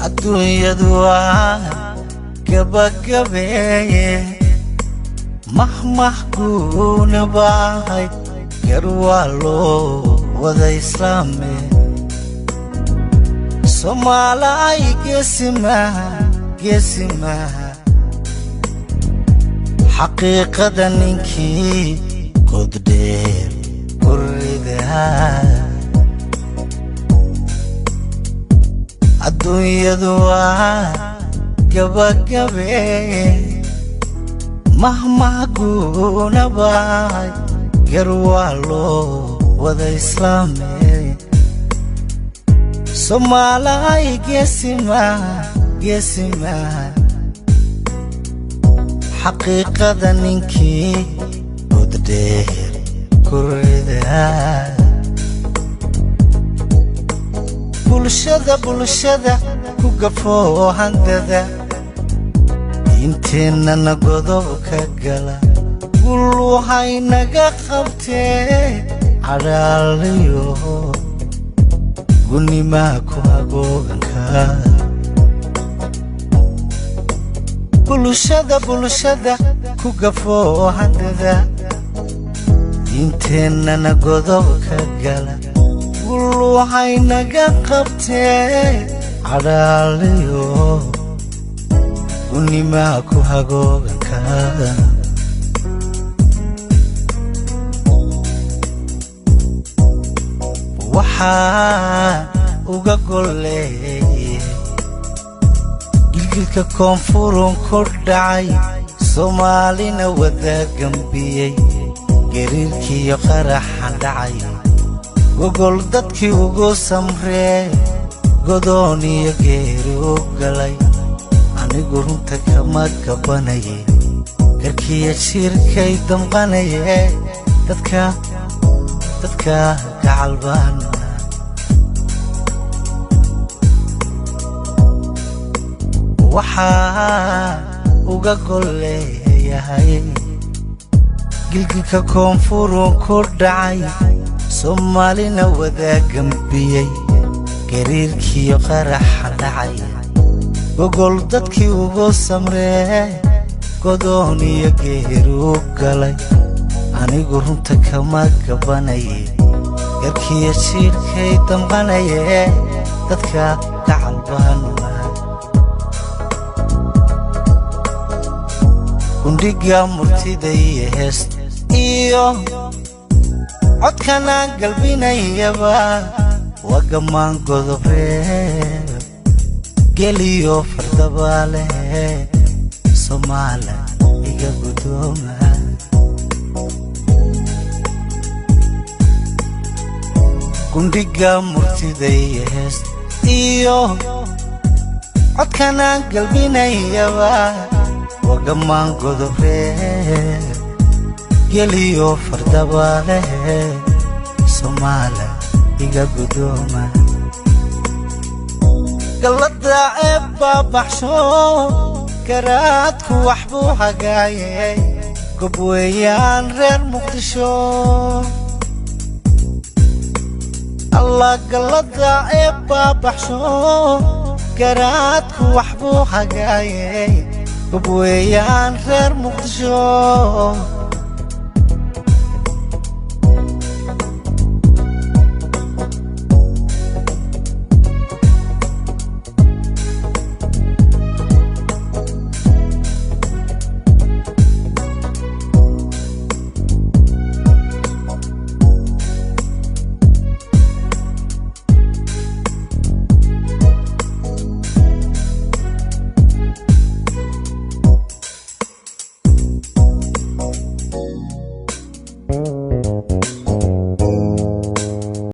Adduunyadu waa gabagabeeye, mahmah guuna baahay, gar waa loo wada islaame. Soomaalay geesimaha, geesimaha, xaqiiqada ninkii goddheer ku ridaa. Adduunyadu waa gabagabeeye, mahmah guuna baahay, gar waa loo wada islaame. Soomaalay geesimaha, geesimaha, xaqiiqada ninkii goddheer ku ridaa. Bulshada, bulshada ku gafoo handada, diinteennana godob ka gala, gul waxay naga qabtee, cadhaaliyo gunimaa ku hagooganka. Bulshada, bulshada ku gafoo handada, diinteennana godob ka gala, gul waxay naga qabtee, cadhaaliyo gunimaa ku hagooganka. Waxaa uga golleeye gilgilka koonfurun ku dhacay, Soomaalina wada gambiyey, gariirkiiyo qaraxan dhacay, gogol dadkii ugu samree, godoon iyo geeri u galay. Anigu runta kama gabanaye, garkiyo jiirkay damqanaye, dadka, dadka gacalbaana. Waxaa uga golleeyahay gilgilka koonfurun ku dhacay, Soomaalina wada gambiyey, gariirkiiyo qaraxa dhacay, gogol dadkii ugu samree, godoon iyo geeri u galay. Anigu runta kama gabanaye, garkiyo jiirkay damqanaye, dadka gacal baanu nahay. Gundhiga murtida iyo heest iyo codkanaan galbinayaba waa gammaan godobreeb, geliyo fardabaale, Soomaala iga guddooma. Gundhiga murtida iyo heest iyo codkanaan galbinayaba waa gammaan godobreeb, geliyo fardabaale, Soomaala iga guddooma. Gallada eebbaa baxsho, garaadku wax buu hagaaye, gob weeyaan reer Muqdisho. Allah, gallada eebbaa baxsho, garaadku wax buu hagaaye, gob weeyaan reer Muqdisho.